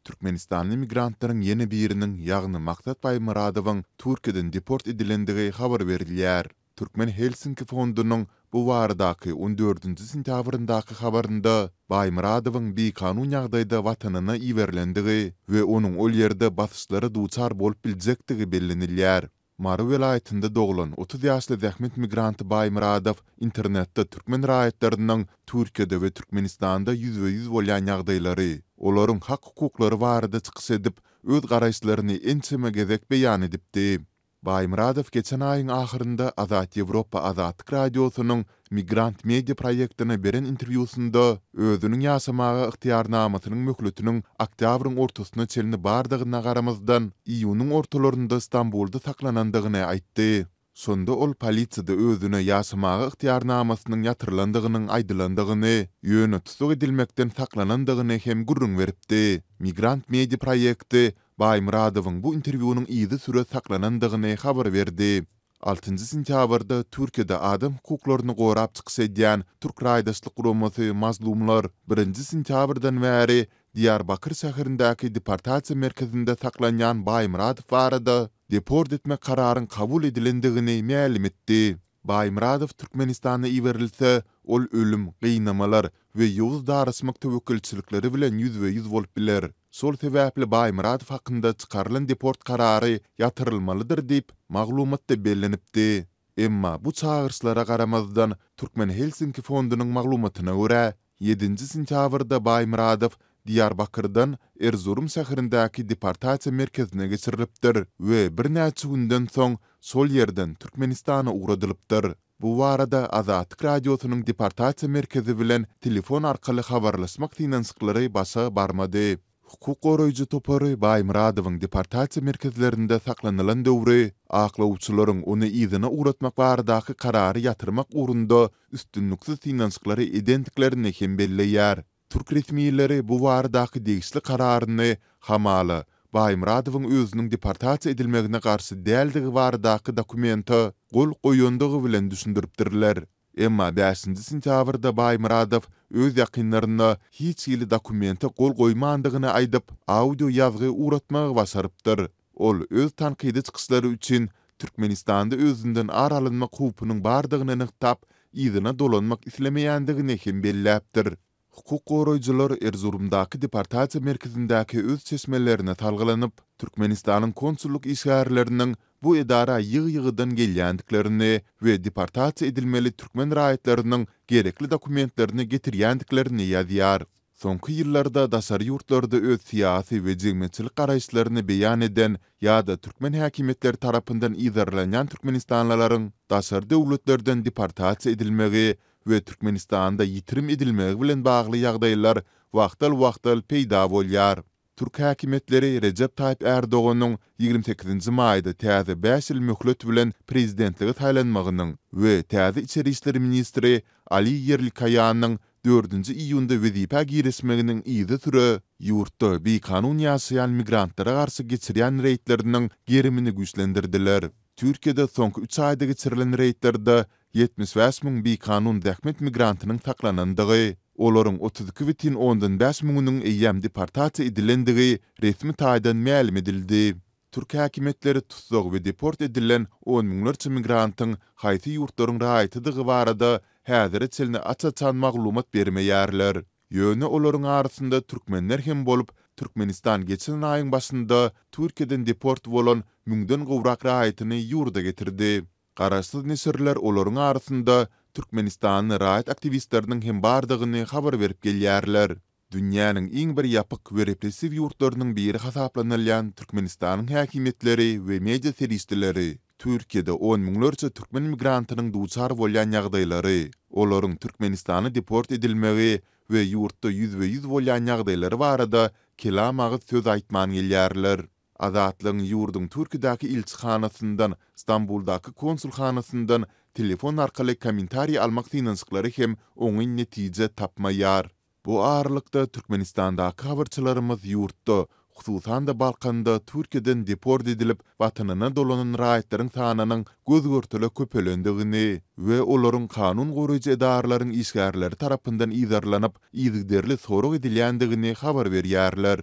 Türkmenistanly migrantlaryň ýene biriniň, ýagny Maksat Baýmyradowyň Türkiýeden deport edilendigi habar berilýär. Türkmen Helsinki fondunyň bu baradaky on dördünji sentýabryndaky habarynda Baýmyradowyň bikanun ýagdaýda watanyna iberilendigi we onuň ol ýerde basyşlara duçar bolup biljekdigi bellenilýär. Mary welaýatynda doglan, 30 ýaşly zähmet migranty Baýmyradow internetde türkmen raýatlarynyň Türkiýede we Türkmenistanda ýüzbe-ýüz bolýan ýagdaýlary, olaryň hak-hukuklary barada çykyş edip, öz garaýyşlaryny ençeme gezek beýan edipdi. Baýmyradow geçen aýyň ahyrynda Azat Ýewropa Azatlyk Radiosynyň Migrant Media proýektine beren interwýusynda özüniň ýaşamaga ygtyýarnamasynyň möhletiniň oktýabryň ortasyna çenli bardygyna garamazdan, iýunyň ortalarynda Stambulda saklanandygyny aýtdy. Şonda ol polisiýada özüne ýaşamaga ygtyýarnamasynyň ýatyrylandygynyň aýdylandygyny, ýöne tussag edilmekden saklanandygyny hem gürrüň beripdi. Migrant Media proýekti Baýmyradowyň bu interwýunyň yzysüre saklanandygyny habar berdi. Altynjy sentýabrda Türkiýede adam hukuklaryny gorap çykyş edýän türk raýdaşlyk guramasy Mazlumlar birinji sentýabrdan bäri Diýarbakyr şäherindäki deportasiýa merkezinde saklanýan Baýmyradow barada deport etmek kararyň kabul edilendigini mälim etdi. Baýmyradow Türkmenistana iberilse, ol ölüm, gynamalar we ýowuz daraşmak töwekgelçilikleri bilen ýüzbe-ýüz bolup biler. Şol sebäpli Baýmyradow hakynda çykarylan deport karary ýatyrylmalydyr diýip, maglumatda bellenipdi. Emma bu çagyryşlara garamazdan, Türkmen Helsinki fondunyň maglumatyna görä, ýedinji sentýabrda Baýmyradow Diýarbakyrdan Erzurum şäherindäki deportasiýa merkezine geçirilipdir we birnäçe günden soň şol ýerden Türkmenistana ugradylypdyr. Bu barada Azatlyk Radiosynyň deportasiýa merkezi bilen telefon arkaly habarlaşmak synanyşyklary başa barmady. Hukuk goraýjy topary Baýmyradowyň deportasiýa merkezlerinde saklanylan döwri aklawçylaryň ony yzyna ugratmak baradaky karary ýatyrmak ugrunda üstünliksiz synanyşyklary edendiklerini hem belleýär. Türk resmileri bu baradaky degişli kararyny hamala Baýmyradowyň özüniň deportasiýa edilmegine garşy däldigi baradaky dokumente gol goýandygy bilen düşündiripdirler. Emma bäşinji sentýabrda Baýmyradow öz ýakynlaryna hiç hili dokumente gol goýmandygyny aýdyp, audio ýazgy ugratmagy başarypdyr. Ol öz tankydy çykyşlary üçin Türkmenistanda özünden ar alynmak howpunyň bardygyny nygtap, yzyna dolanmak islemeýändigini hem belläpdir. Hukuk goraýjylar Erzurumdaky deportasiýa merkezindäki öz çeşmelerine salgylanyp, Türkmenistanyň konsullyk işgärleriniň bu edara ýygy-ýygydan gelýändiklerini we deportasiýa edilmeli türkmen raýatlarynyň gerekli dokumentlerini getirýändiklerini ýazýar. Soňky ýyllarda daşary ýurtlarda öz syýasy we jemgyýetçilik garaýyşlaryny beýan eden ýa-da türkmen häkimiýetleri tarapyndan yzarlanýan türkmenistanlylaryň daşary döwletlerden deportasiýa edilmegi we Türkmenistanda ýitirim edilmegi bilen bagly ýagdaýlar wagtal-wagtal peýda bolýar. Türk häkimiýetleri Rejep Taýyp Ärdoganyň 28-nji maýda täze bäş ýyl möhlet bilen prezidentlige saýlanmagynyň we täze içeri işler ministri Ali Ýerlikaýanyň dördünji iýunda wezipä girişmeginiň yzysüre ýurtda bikanun ýaşaýan migrantlara garşy geçirýän reýdleriniň gerimini güýçlendirdiler. Türkiýede soňky üç aýda geçirilen reýdlerde 75 müň bikanun zähmet migrantynyň saklanandygy, olaryň 32,5 müňüniň eýýäm deportasiýa edilendigi resmi taýdan mälim edildi. Türk häkimiýetleri tussag we deport edilen on müňlerçe migrantyň haýsy ýurtlaryň raýatydygy barada häzire çenli aç-açan maglumat bermeýärler. Ýöne olaryň arasynda türkmenler hem bolup, Türkmenistan geçen aýyň başynda Türkiýeden deport bolan müňden gowrak raýatyny ýurda getirdi. Garaşsyz neşirler olaryň arasynda türkmenistanly raýat aktiwistleriniň hem bardygyny habar berip gelýärler. Dünýäniň iň bir ýapyk we repressiw ýurtlarynyň biri hasaplanylýan Türkmenistanyň häkimiýetleri we media serişdeleri Türkiýede on müňlerçe türkmen migrantynyň duçar bolýan ýagdaýlary, olaryň Türkmenistana deport edilmegi we ýurtda ýüzbe-ýüz bolýan ýagdaýlary barada kelam agyz söz aýtman gelýärler. Azatlygyň ýurduň Türkiýedäki ilçihanasyndan, Stambuldaky konsulhanasyndan telefon arkaly kommentariý almak synanyşyklary hem oňyn netije tapmaýar. Bu aralykda, Türkmenistandaky habarçylarymyz ýurtda, hususan-da Balkanda Türkiýeden deport edilip, watanyna dolanan raýatlaryň sanynyň göz-görtele köpelendigini we olaryň kanun goraýjy edaralaryň işgärleri tarapyndan yzarlanyp, yzygiderli sorag edilýändigini habar berýärler.